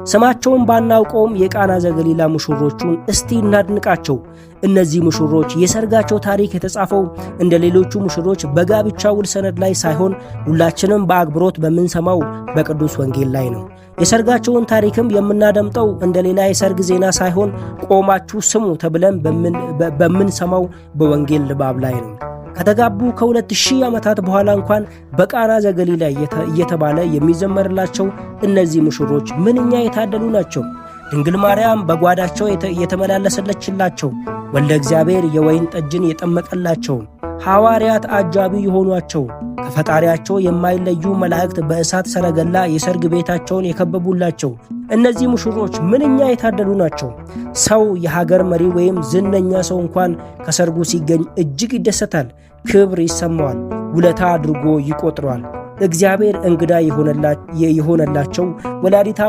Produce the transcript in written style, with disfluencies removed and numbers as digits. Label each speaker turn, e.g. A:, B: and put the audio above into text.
A: ስማቸውን ባናውቀውም የቃና ዘገሊላ ሙሽሮቹን እስቲ እናድንቃቸው። እነዚህ ሙሽሮች የሰርጋቸው ታሪክ የተጻፈው እንደ ሌሎቹ ሙሽሮች በጋብቻ ውል ሰነድ ላይ ሳይሆን ሁላችንም በአክብሮት በምንሰማው በቅዱስ ወንጌል ላይ ነው። የሰርጋቸውን ታሪክም የምናደምጠው እንደ ሌላ የሰርግ ዜና ሳይሆን ቆማችሁ ስሙ ተብለን በምንሰማው በወንጌል ንባብ ላይ ነው። ከተጋቡ ከ2000 ዓመታት በኋላ እንኳን በቃና ዘገሊላ እየተባለ የሚዘመርላቸው እነዚህ ሙሽሮች ምንኛ የታደሉ ናቸው። ድንግል ማርያም በጓዳቸው የተመላለሰለችላቸው፣ ወልደ እግዚአብሔር የወይን ጠጅን የጠመቀላቸው፣ ሐዋርያት አጃቢ የሆኗቸው፣ ከፈጣሪያቸው የማይለዩ መላእክት በእሳት ሰረገላ የሰርግ ቤታቸውን የከበቡላቸው እነዚህ ሙሽሮች ምንኛ የታደሉ ናቸው። ሰው የሀገር መሪ ወይም ዝነኛ ሰው እንኳን ከሰርጉ ሲገኝ እጅግ ይደሰታል፣ ክብር ይሰማዋል፣ ውለታ አድርጎ ይቆጥረዋል። እግዚአብሔር እንግዳ የሆነላቸው ወላዲተ